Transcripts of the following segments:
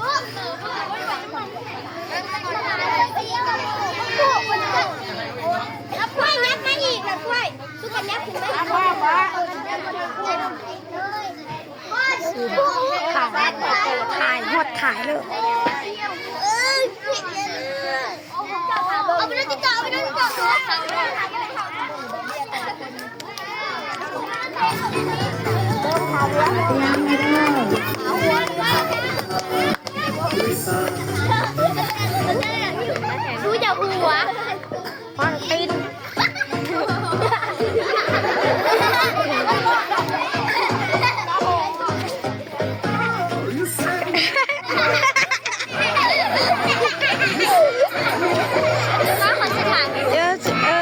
ຂາຍ ຂາຍ ຮອດຂາຍເລີຍ. ເອີ ເອີ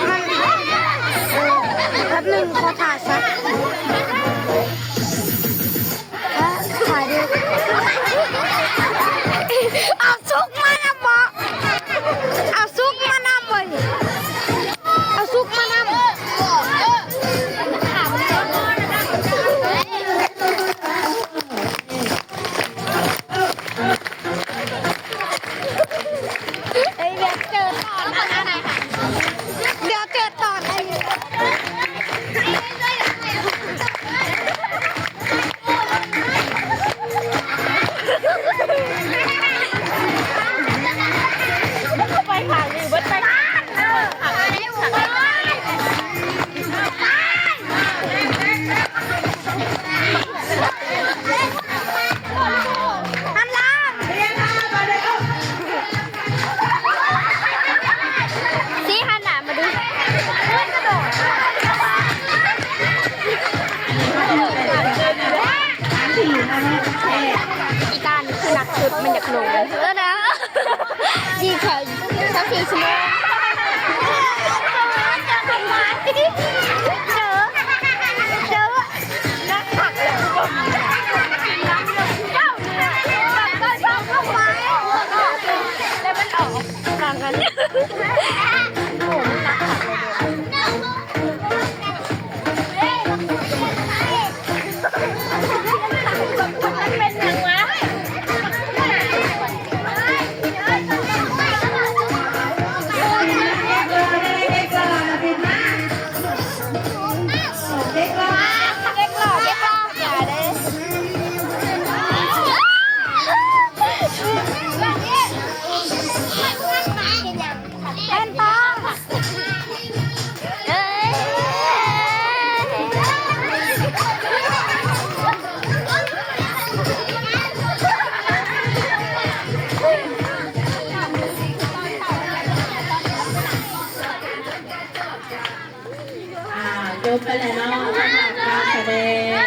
ມັນ ເອີ ແປັບໜຶ່ງ ຂໍຖ່າຍຊະ. ເອົາສຸກມານຳບໍ? ເອົາສຸກມານຳເວີຍ ເອົາສຸກມານຳ. ເອີຍ ດຽວເຈີຕອນອັນນັ້ນ ດຽວເຈີຕອນອັນນີ້. ຊີ້ ຫັນໜ້າມາດູ. ອີຕານີ້ຄືໜັກສຸດ ມັນຢາກລົງ. ເອີນະ ຈີ່ເຂົາຊາວສີ່ຊົ່ວໂມງ. ເຈີ ເຈີ ໜັກຄັກເລີຍ. ແລ້ວມັນອອກກາງກັນ ໂອ້ ມັນໜັກຄັກເລີຍເດີ. ອ່າ ຈົບໄປແລ້ວເນາະ ສຳລັບການສະແດງ